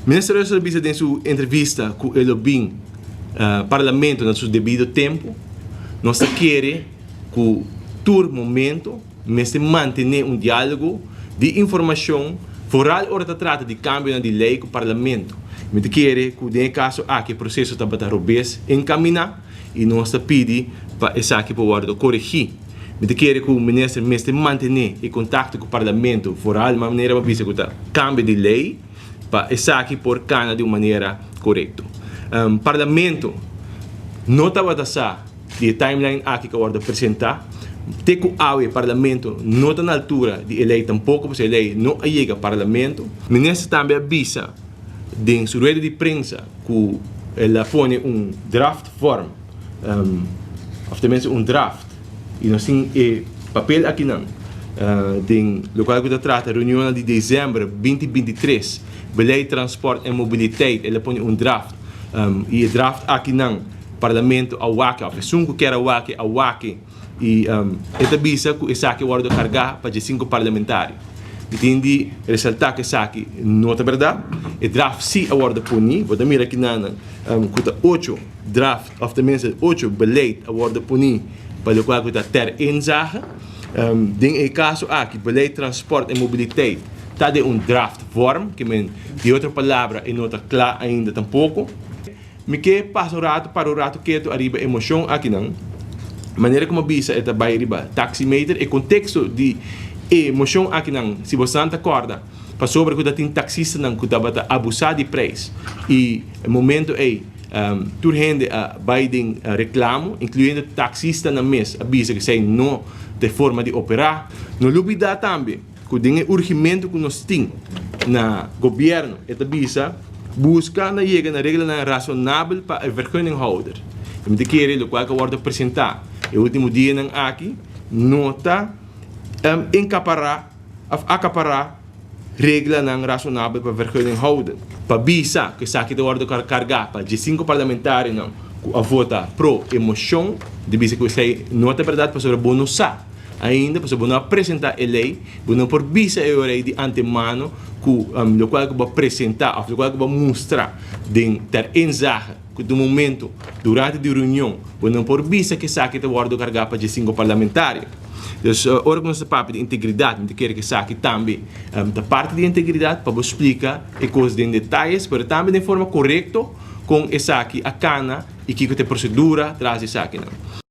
Minister Russel a bisa den su entrevista ku e lo bin Parlamento na su debido tempu. Nos ta kere ku tur momento mester mantené un diálogo di informashon, foral ora ta trata di kambionan di lei ku Parlamento. Mi ta kere ku den e kaso aki e proseso tabata robes enkaminá i nos ta pidi pa esaki por wòrdu koregí. Mi ta kere ku minister mester mantené e kontakto ku Parlamento, foral manera bo bisa ku ta kambio di lei, pa esaki por kana di un manera korekto. Parlamento no tabata sa di e timeline aki ku a wòrdu presentá. Te ku awe Parlamento no ta na altura di e lei tampoko, pasobra e lei no a yega Parlamento. Minister tambe a bisa den su rueda di prensa ku el a pone un draft vorm, òf tenminste un draft, i nos tin e papel akinan den lokual ku ta trata reunionnan di desèmber 2023, Beleid Transport en Mobiliteit, el a pone un draft i e draft akinan Parlamento a wak, òf esun ku kier a wak a wak i e ta bisa ku esaki a wòrdu kargá pa 15 parlamentario. Mi tin di resaltá ku esaki no ta bèrdat. E draft sí a wòrdu poní, bo ta mira akinan ku ta ocho draft òf tenminste ocho beleid a wòrdu poní pa lokual ku ta ter inzage. Den e kaso aki Beleid Transport en Mobiliteit ta den un draft vorm, ke men di otro palabra e no ta kla ainda tampoko. Mi ke pasa un ratu, para un ratu ketu ariba e moshon akinan. Manera ku mi a bisa e ta bai riba taximeter. E konteksto di e moshon akinan, si bosan ta kòrda, pasobra ku ta tin taksistanan ku tabata abusá di preis i e momento ei tur hende a bai den reklamo, inkluyendo taksistanan mes a bisa ku esei no ta e forma di operá. No lubidá tambe ku den e urgimentu ku nos tin na gobièrnu e ta bisa buska na yega na reglanan rasonabel pa e vergunninghouder. I mi ta kere lokual ku a wòrdu presentá e último dianan aki no ta enkapará òf akapará reglanan rasonabel pa vergunninghouder. Pa bisa ku esaki ta wòrdu kargá pa 15 parlamentarionan ku a vota pro e moshon, di bisa ku esei no ta bèrdat pasobra bo no sa ainda, pasobra bo no a presentá e lei, bo no por bisa e ora ei di antemano ku lokual ku bo a presentá òf lokual ku bo a mustra den ter inzage ku ta un momento durante di reunion bo no por bisa ku esaki ta wòrdu kargá pa 15 parlamentario. Dus ora ku nos ta papia di integridat mi ta kere ku esaki tambe ta parti di integridat pa bo splika e kos den detayes pero tambe den forma korekto kon esaki a kana i kiko ta e prosedura tras di esakinan.